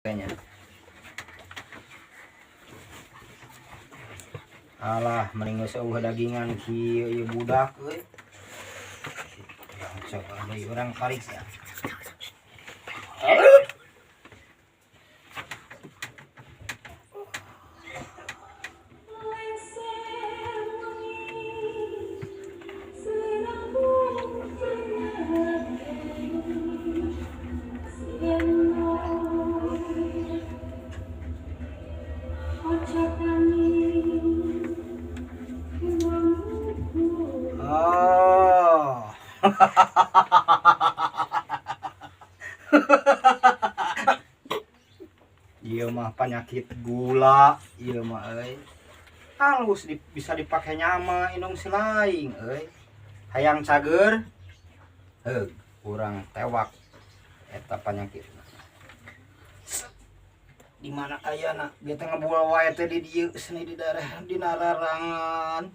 Kayaknya. Alah, mending geus eueuh dagingan kieu ieu budak euy. Coba deui urang pariksa. Oh. Ieu mah penyakit gula, ieu mah euy. Halus di, bisa dipake nyama indung silaing euy. Hayang cager, heug, urang tewak eta penyakit. Di mana ayana? Dia teh ngebual wae teh di dieu seni di daerah di nararangan.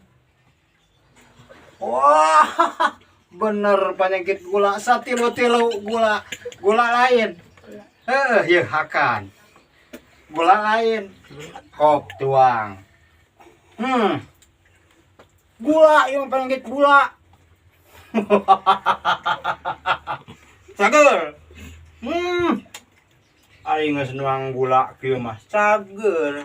Wah, bener penyakit gula satilu-tilu gula gula lain. Heuh, ieu hakan. Gula lain. Kop tuang. Gula, ieu penyakit gula. Cager. Aing geus nuang gula kieu mah cager.